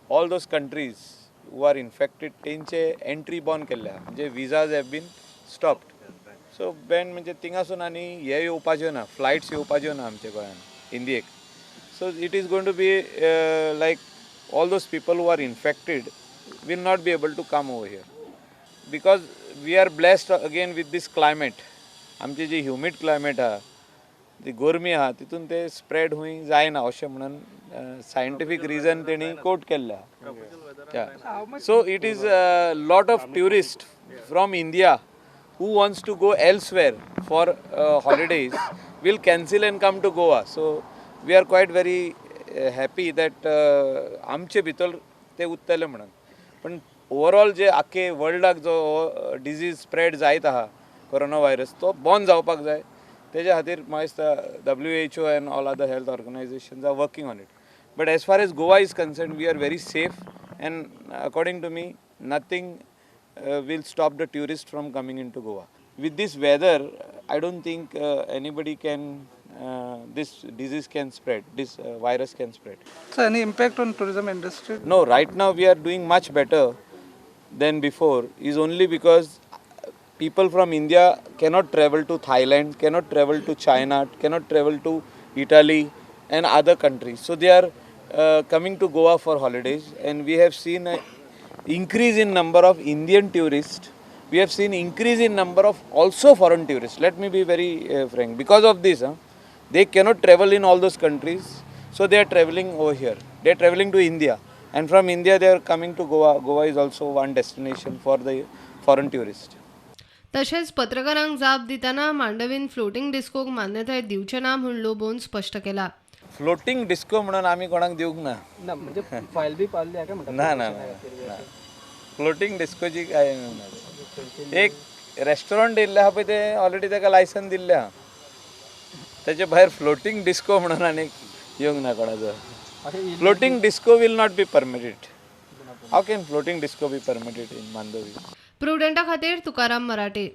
All those countries who are infected तेंचे entry बंद केल्ले आहा, म्हणजे visas have been stopped. So ban म्हणजे थिंगासून आनी हे येवपाच्यो ना, फ्लायट्स येवपाच्यो ना आमच्या गोंयान इंडियेक. So it is going to be like all those people who are infected will not be able to come over here, because we are blessed again with this climate. आमची जी ह्युमीड climate आहा, ती गोरमी आहा, तितून ते स्प्रेड हुंय जायना अशें म्हणून सायंटिफीक रिजन तेणी कोट केल्लें आहा. So it is lot of tourist from India who wants to go elsewhere for holidays will cancel and come to Goa. So we are quite very happy that आमचे भितर ते उत्तले म्हणून. पण ओवरऑल जे आख्खे वर्ल्डाक जो डिजीज स्प्रेड जायत आहा corona virus, तो बंद जावपाक जाय. तेज्या खातीर म्हाका दिसता WHO and all other health organisations are working on it. But as far as Goa is concerned, we are very safe and according to me nothing will stop the tourist from coming into Goa. With this weather, I don't think anybody can, this disease can spread, this virus can spread. So any impact on tourism industry? No, right now we are doing much better than before is only because people from India cannot travel to Thailand, cannot travel to China, cannot travel to Italy and other countries. So they are coming to Goa for holidays, and we have seen an increase in number of Indian tourists. We have seen increase in number of also foreign tourists. Let me be very frank. Because of this, they cannot travel in all those countries, so they are traveling over here. They are traveling to India, and from India they are coming to Goa. Goa is also one destination for the foreign tourists. तशेंच पत्रकारांक जाप दितना मांडवीन floating डिस्कोक मान्यताय दिवचे ना म्हूण लोबोन स्पश्ट केला. फ्लोटींग डिस्को म्हणून आमी कोणाक दिवंक ना. ना, म्हणजे फायल बी पावली काय म्हणटा? ना ना ना, फ्लोटींग डिस्कोची काय ना. एक रेस्टॉरंट येयल्लें आहा पळय, तें ऑलरेडी ताका लायसन दिल्लें आहा. तेजे भायर फ्लोटींग डिस्को म्हणून आनीक येवंक ना कोणाचो. Floating disco will not be permitted. How can floating disco be permitted in Mandovi? प्रुडंटा खातीर तुकाराम मराठे.